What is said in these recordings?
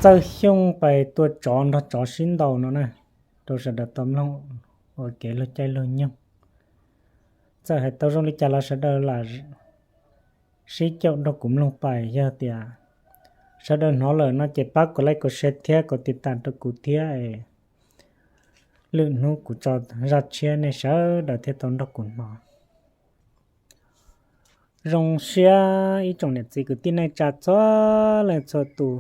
Tawj Xyooj pais tua tsov nrog tsov sib ntaus no na, rau sawv daws tau mloog ua kev luag caij luag nyoog. Txawm hais tau zoo li cas los sawv daws lam sib caum nrog kuv mloog pais, yog tias sawv daws hnov lawm no ces pab kom like, kom share thiab kom tiv tas rau kuv thiab es lwm hnub kuv tso zaj tshiab nej sawv daws thiaj tau nrog kuv hnov. Zoo siab ib tsoom niam txiv kwv tij neej tsa txhua leej txhua tus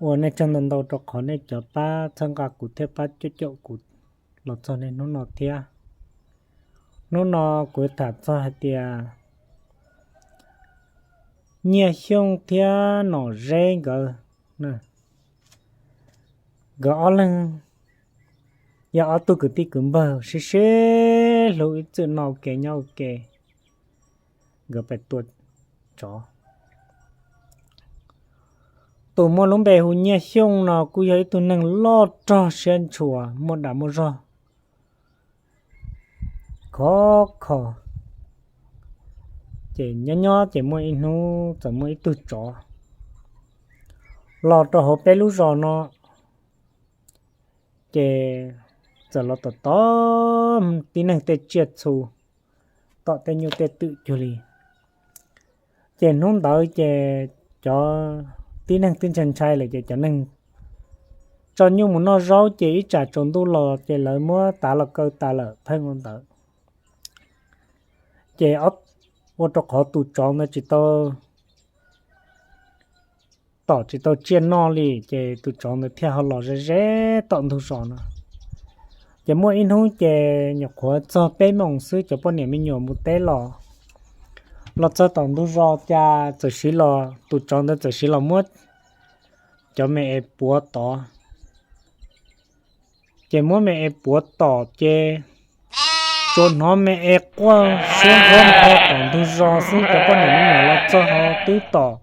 uas nej tsaug ntau ntau rau qhov nej cov pab txhawb nqa kuv thiab pab caum caum kuv los txog niaj hnub no thiab. Hnub no kuv tham txog hais tias Nyiaj Xyooj thiab Nom Zeb nkawd, nkawd ob leeg yog ob tug kwv tij kwv npawg sib sib hlub ib txwm noj ua ke nyob ua ke, nkawd pais tua tsov. Tus muaj lub npe hu Nyiaj Xyooj no kuj yog ib tug neeg loj rog siab ntshua muaj dag muaj zog khov kho. Ces nyob nyob ces muaj ib hnub txawm muaj ib tug tsov los rau hauv peb lub zos no, ces txawm los tom tom tib neeg tej tsiaj txhu, tom tej nyuj tej twm cuag li. Ces hnub ntawd ces cov tib neeg twb ntshai ntshai lawm ces cov neeg tso nyuj mus noj zaub ces ib tsam tsaus ntuj los ces lawv muab tav los kaw tas lawm pheej ua ntawd. Ces ua rau qhov tus tsov ntawd tsis tau tom tsis tau tsiaj noj li ces tus tsov ntawd thiaj ho los ze ze tom ntug zos no. Ces muaj ib hnub ces nyuam qhuav txog peb moos xwb cov poj niam me nyuam mus teb los, los txog tom ntug zos cas txawm siv los, tus tsov ntawd txawm siv los muab cov me es puav tod. Ces muab me es puav tom ces tsuas hnov me es quaj suab nquab npho tom ntug zos xwb, cov poj niam me nyuam los txog ho twb tom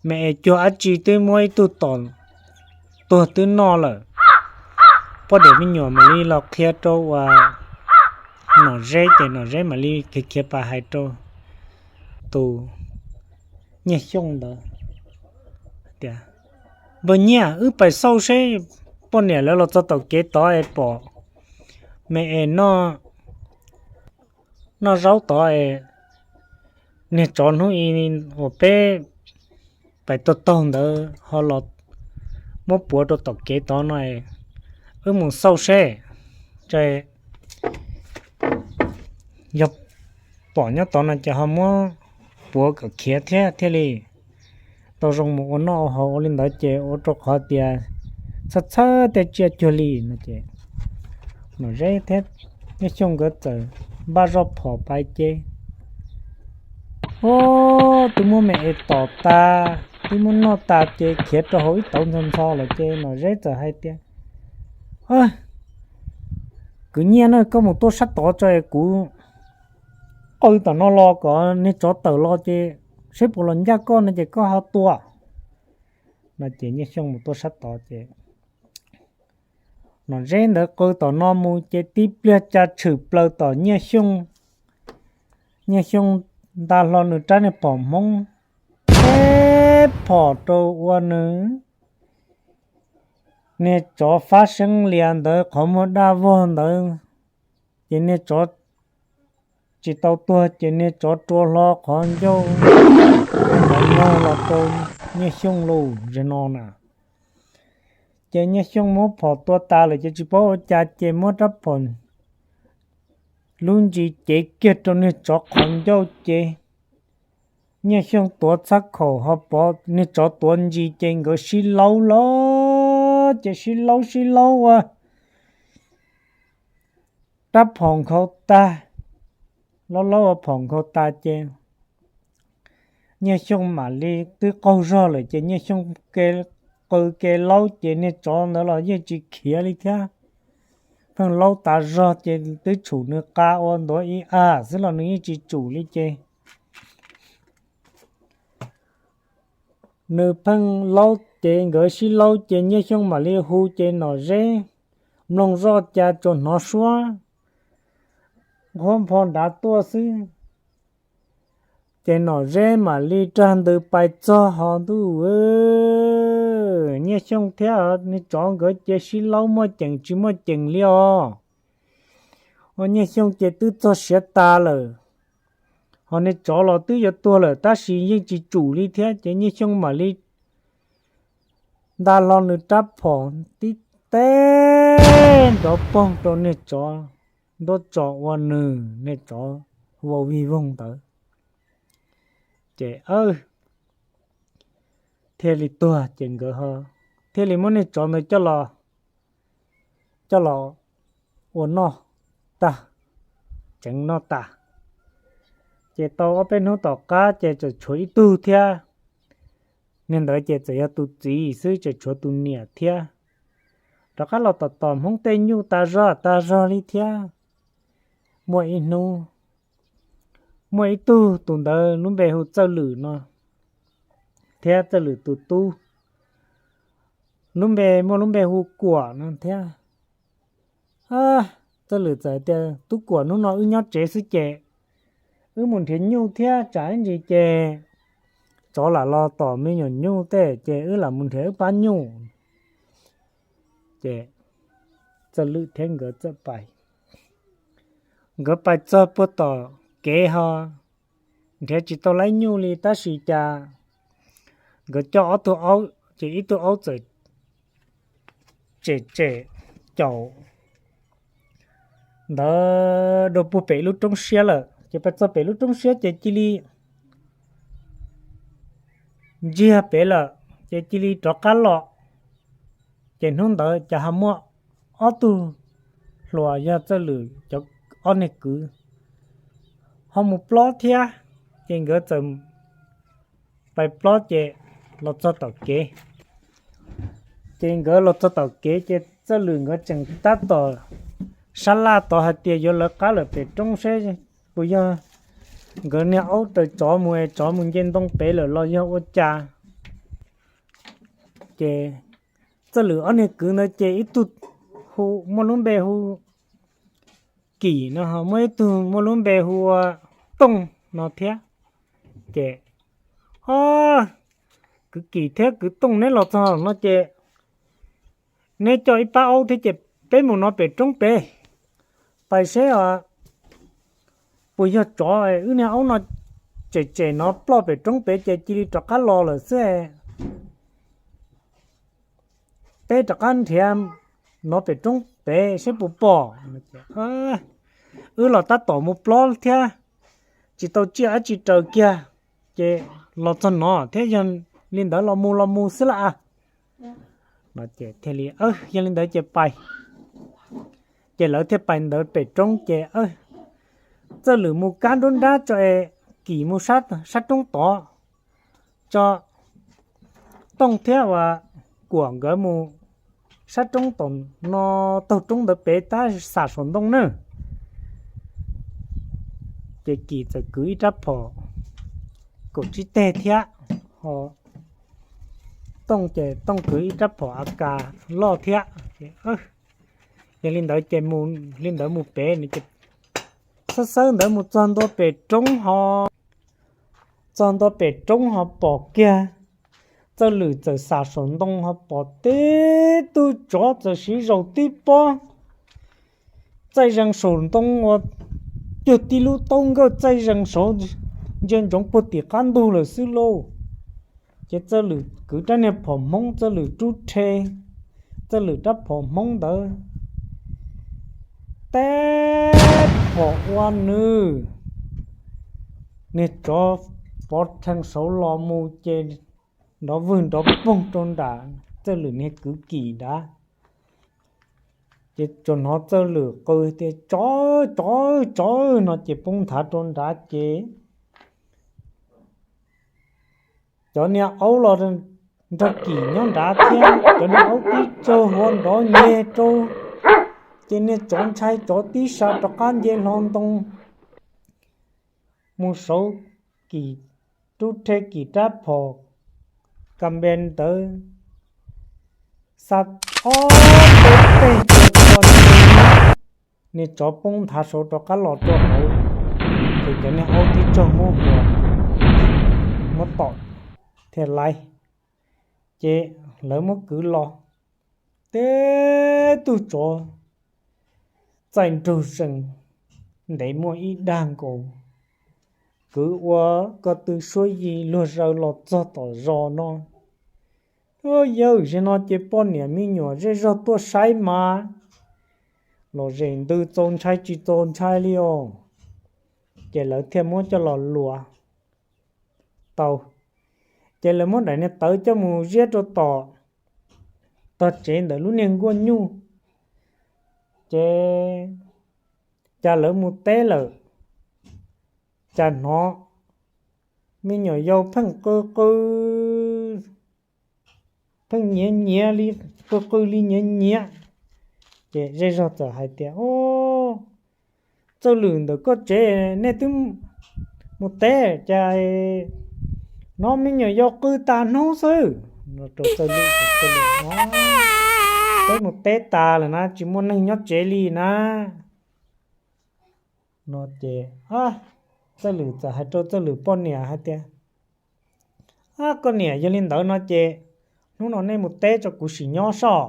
me es cuag dab tsi twb muab ib tug tom tuag twb noj lawm. Poj niam me nyuam mam li los qhia rau uas Nom Zeb ces Nom Zeb mam li khiav khiav pais hais rau tus Nyiaj Xyooj ntawd tias, Npawg Nyiaj, wb pais xauj seb poj niam lawv los txog tom kev tod es pom me es noj zaub tod es niag tsov hnub i uas peb pais taug taug ntawd ho los muab puav rau tom kev tod no, wb mus xauj seb, yog pom nyob tod no ces ho muab puav kom khiav thiab thiaj li tau zoo mus ua noj ua haus. Ua li ntawd ces ua rau qhov tias txhawj txhawj tej tsiaj cuag li no ces Nom Zeb thiab Nyiaj Xyooj nkawd txawm npaj zoj phom pais ces, o, twb muab me es tom tas, twb muab noj tas ces khiav rau hauv ib tauv ntxhov ntxho lawm ces Nom Zeb txawm hais tias, Kwv Nyiaj na, koj mus tuaj sab tod tso es kuv qw tom no los kom niag tsov tawm los ces seb puas los ncaj koj no ces koj ho tua. No ces Nyiaj Xyooj mus tuaj sab tod ces Nom Zeb ntawd qw tom no mus ces tib pliag cas tshwm plaws tom Nyiaj Xyooj, Nyiaj Xyooj nta hlo nws rab niag phom Hmoob, teb phom rau ua nws niag tsov fab seeb lias ntawd qhov muag daj vog ntawd, ces niag tsov tsis tau tuag ces niag tsov rua hlo qhov ncauj ntawd los rau Nyiaj Xyooj lus ze no na. Ces Nyiaj Xyooj muab phom tua tas lawm ces tsis paub ua cas ces muab rab phom lub ntsis cev kiag rau niag tsov qhov ncauj ces Nyiaj Xyooj tuav txhab khaum ho pov niag tsov tuav ntsis ces nkawd sib laub los ces sib laub sib laub ua rab phom nkhaus tag, laub laub ua phom nkhaus tas ces Nyiaj Xyooj mam li twb qaug zog lawm ces Nyiaj Xyooj qw ke laub ces niag tsov ntawd los yeej tsis khiav li thiab. Pheej laub tas zog ces twb tshum nws qa ua ntuav ib a xwb los nws yeej tsis tsum li ces nws pheej laub ces nkawd sib laub ces Nyiaj Xyooj mam li hu ces Nom Zeb mloog zoj cas tsuas hnov suab nquab npho nrad tuaj xwb. Ces Nom Zeb mam li rag ntws pais txog ho ntuj, Nyiaj Xyooj thiab niag tsov nkawd cia sib laub muaj ceem tsis muaj ceem li os. Ho Nyiaj Xyooj ces twb txog siav tas lawm, ho niag tsov los twb yuav tuag lawm tab sis yeej tsis tsum li thiab. Ces Nyiaj Xyooj mam li nta hlo nws rab phom tib teg nrov poog rau niag tsov nruab tso ua nws niag tsov vau vig voog ntawd. Ces thiaj li tuag. Ces nkawd thiaj li muab niag tsov ntawd coj los, coj los ua noj tag, tseev noj tas. Ces tau ob peb hnub tom qab ces tseem tshuav ib tug thiab. Niag ntawd ces txawm yog tus txiv xwb, tseem tshuav tus niam thiab. Rov qab los tom tom Hmoob tej nyuj tas zog tas zog li thiab. Muaj ib hnub, muaj ib tug, tus ntawd lub npe hu Txawj Lwm no, thiab Txawj Lwm tus tub, lub npe, muaj lub npe hu Kuam no thiab. Txawj Lwm txawm tias, Tub Kuam, hnub no wb nyob tsev xwb ces wb mus nrhiav nyuj thiab, tsam ib ntsis ces tsov lam los tom me nyuam nyuj tej ces wb lam mus nrhiav wb pab nyuj. Ces Txawj Lwm thiab nkawd txawm pais. Nkawd pais txog puag tom kev ho nrhiav tsis tau laib nyuj li tab sis cas nkawd coj ob tug aub ces ib tug aub txawm tsem tsem caum ntawd dua puag pem lub roob siab lawm. Ces pais txog pem lub roob siab ces cia li ntsiag pem lawm ces cia li rov qab los. Ces hnub ntawd cas ho muaj ob tug hluas yog Txawj Lwm cov ob niag kwv ho mus plob thiab. Ces nkawd txawm pais plob ces los txog tom kev. Ces nkawd los txog tom kev ces Txawj Lwm nkawd tseem tab tom sab laj tod hais tias yuav lawv qab lawm pem roob seb puas yog nkawd niag aub raws tsov mus es tsov mus nce ntoo pem lawm los yog ua cas. Ces Txawj Lwm ob niag kwv ntawd ces ib tug hu, muaj lub npe hu Kim no, muaj ib tug muaj lub npe hu ua Tooj no thiab. Ces, O, kwv Kim thiab kwv Tooj, neb los txog no ces neb coj ib pab aub thiab ces peb mus no pem roob pem, pais seb puas yog tsov, wb niag aub no tsem tsem no ploj pem roob pem ces cia li rov qab los lawm xwb. Peb rov qab nrhiav no pem roob pem seb puas pom. Wb los tab tom mus plob thiab, tsis tau tsiaj dab tsi raws kiag, ces los txog no thiab, yog li ntawd los mus los mus xwb lawm. Ces thiaj li, Yog li ntawd ces pais. Ces lawv thiaj pais ntawd pem roob ces Txawj Lwm mus kab nruab nrab tso es Kim mus sab roob tod tso. Tooj thiab uas Kuam nkawd mus sab roob tom no, taug roob ntawd pem tab xam saum ntoo na. Ces Kim txawm kwv ib rab phom kaum tsib teg thiab, ho Tooj ces Tooj kwv ib rab phom A K loj thiab. Yog li ntawd ces li ntawd mus pem, xawb xawb ntawd mus txog ntua pem roob ho, txog ntua pem roob ho pom kiag, Txawj Lwm txawm xam saum ntoo ho pom tib tug tsov txawm siv zaum tib pob txaij zees saum ntoo uas cuag tib lub taub nkawj txaij zees saud, ntsia ntsoov puag tim qab ntug lawm xwb lauj. Ces Txawj Lwm kwv rab niag phom Hmoob, Txawj Lwm rub rhe Txawj Lwm rab phom Hmoob ntawd, teb phom ua nws, niag tsov pov rhees saud los mus ces nrov vwg nrov poog rau nram Txawj Lwm niag kwv Kim nrad. Ces tsuas hnov Txawj Lwm qw tias, Tsov, tsov, tsov no ces poob nthav rau nrad ces cov niag aub los nrog Kim nyob nrad thiab, cov niag aub tib tsaug hua nrov nyeg rau, ces niag tsov ntshai tsov tib sa rov qab nce hlo ntoo mus saud, Kim rub rhe Kim rab phom ka npe ntawd xa ob peb teg tua txog niag tsov poob nthav saud rov qab los rau hauv, ces cov niag aub tib tsaug muab hua. tom thiaj laib. Ces lawv muab kwv los, teb tug tsov txaij nraug zees ntev muaj ib dag nkaus, kwv ua ko tw suab yi luag zaws los txog tom zos no. Yawg, zaum no ces poj niam me nyuam zej zog tuaj saib mas los zem ntws txaus ntshai tsis txaus ntshai li os. Ces lawv thiaj muab coj los luas tau. Ces lawv muab daim niag tawv coj mus ziab rau tom tog tsev ntawm lub niag nkuaj nyuj. Ces cas lawv mus teb lawm, cas hnov me nyuam yaus pheej qw qw, pheej nyiav nyiav li, qw qw li nyiav nyiav. Ces zej zog txawm hais tias, Txawj Lwm, ntawm koj tsev nej twb mus teb cas hnov me nyuam yaus qw tas hnub xwb? No rau Txawj Lwm, Txawj Lwm, Peb mus teb tas lawm na, tsis muaj neeg nyob tsev li na. No ces Txawj Lwm txawm hais rau Txawj Lwm poj niam hais tias, Ab, koj niam, yog li ntawd no ces hnub no nej mus teb tso kuv sim nyob soj.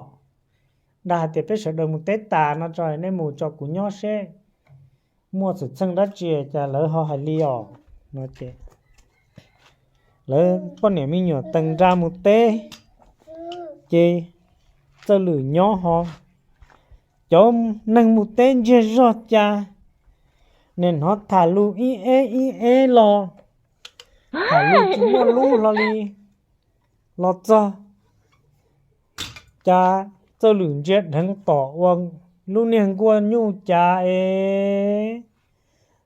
Dag hais tias peb sawv daws mus teb tas no tso, nej mus tso kuv nyob seb muaj xwm txheej dab tsi cas lawv ho hais li os. No ces lawv poj niam me nyuam tees nra mus teb, ces Txawj Lwm nyob ho. Cov neeg mus teb ntsiag zog cas nim hnov tham lus ib eb ib eb los, tham lus tsis muaj lub hlo li. Los txog cas Txawj Lwm ntsia dheev tom ua lub niag nkuaj nyuj cas es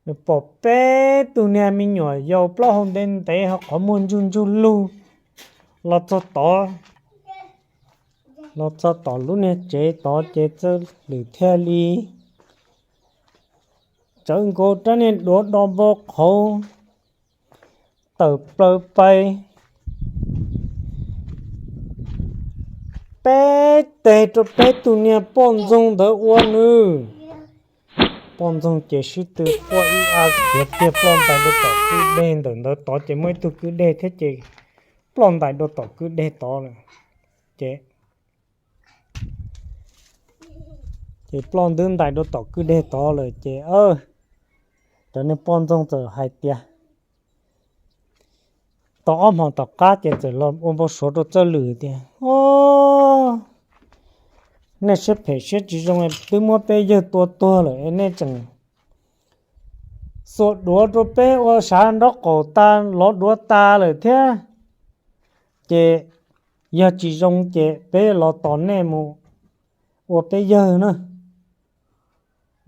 nws pom peb tug niag me nyuam yaus plaub hau ntev ntev ho qhov muag ntsug ntsug lug los txog tod, los txog tom lub niag tsev tod ces Txawj Lwm thiaj li tsawv nkaus rab niag duav do npau qhauv tawm plaws pais peb teg rau peb tug niag poj ntxoog ntawd ua nws. Poj ntxoog ces sib tw quaj ib a khiav kiag ploj ntais rau tom kwj deg ntawm ntawd tod, ces muaj ib tug kwj deg thiab ces ploj ntais rau tom kwj deg tod lawm. Ces, ces ploj ntwb ntais rau tom kwj deg tod lawm ces cov niag poj ntxoog txawm hais tias, tau ob hmo tom qab ces txawm los ua npau suav rau Txawj Lwm tias, O, nej siab phem siab tsis zoo, twb muab peb yawg tua tuag lawm es nej tseem xuas duav rau peb ua sav nraub qaum tas, lov duav tas lawm thiab. Ces yog tsis zoo ces peb los tos nej mus ua peb yawg na.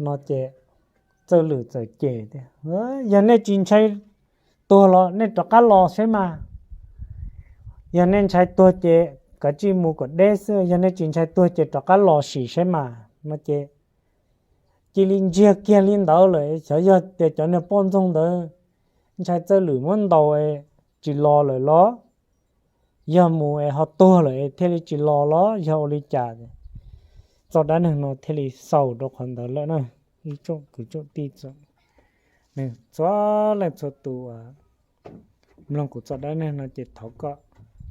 No ces Txawj Lwm txawm cem tias, Yog nej tsis ntshai tuag los nej rov qab los saib mas. Yog nej ntshai tuag ces kav tsij mus kom deb xwb, yog nej tsis ntshai tuag ces rov qab los sim saib mas. No ces cia li ntsiag kiag li ntawd lawm. Xyov yog tias cov niag poj ntxoog ntawd ntshai Txawj Lwm muab ntaus tsis los lawm los yog mus es ho tuag lawm thiaj li tsis los los yog ua li cas. Txoj dab neeg no thiaj li xaus rau qhov ntawd lawm na. Ib tsoom kwv tsoom tij txhua leej txhua tus mloog kuv txoj dab neeg no ces thov koj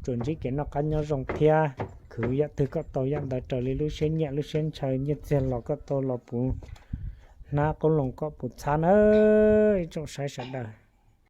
tsuas ntsib kev noj qab nyob zoo thiab khwv yam twg koj tau yam ntawd raws li lub siab nyiam lub siab ntshaw, nyiaj txiag los koj tau los puv hnab, qoob loo koj puv txhab nawb ib tsoom saib sawv daws.